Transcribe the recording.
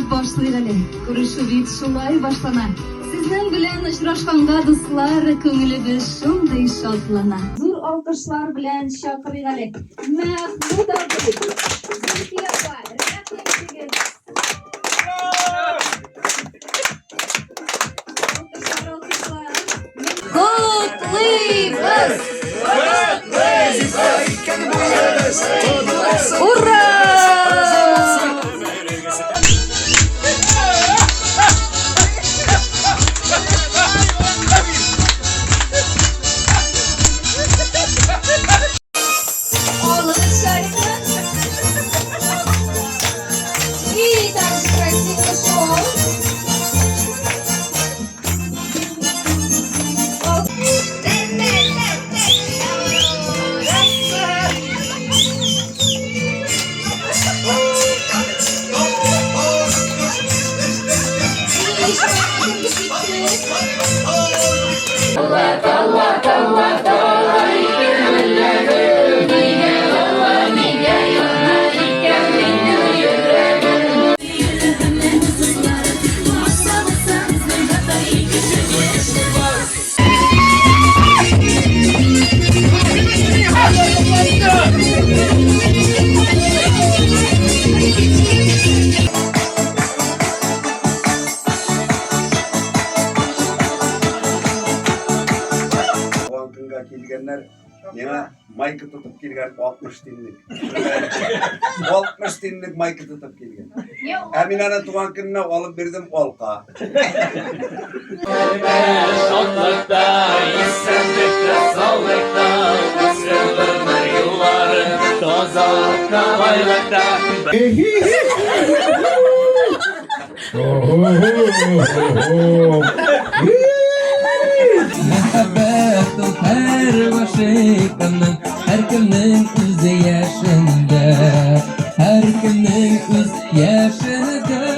итеп башлыйк әле. Күрешү бит шулай башлана. Сезнең белән очрашканга, дуслар, күңелебез шундый шатлана. Зур алкышлар белән чакырыйк әле. Мәхмүт абый, Зөлфия апа, рәхим итегез. Алкышлар, алкышлар. Котлыйбыз! Ура! Алыгыз шарикны. И так же красиво шел. Туган көнгә килгәннәр миңа майка тотып килгән 60 тинлек. 60 тинлек майка тотып килгән. Ә мин аны туган көненә алып бирдем алка. Шатлыкта, исәнлектә, саулыкта, үтсен гомер юллары, тазалыкта, байлыкта. Мәхәббәт ул һәр гашыйкның, һәркемнең үз яшендә, һәркемнең үз яшендә.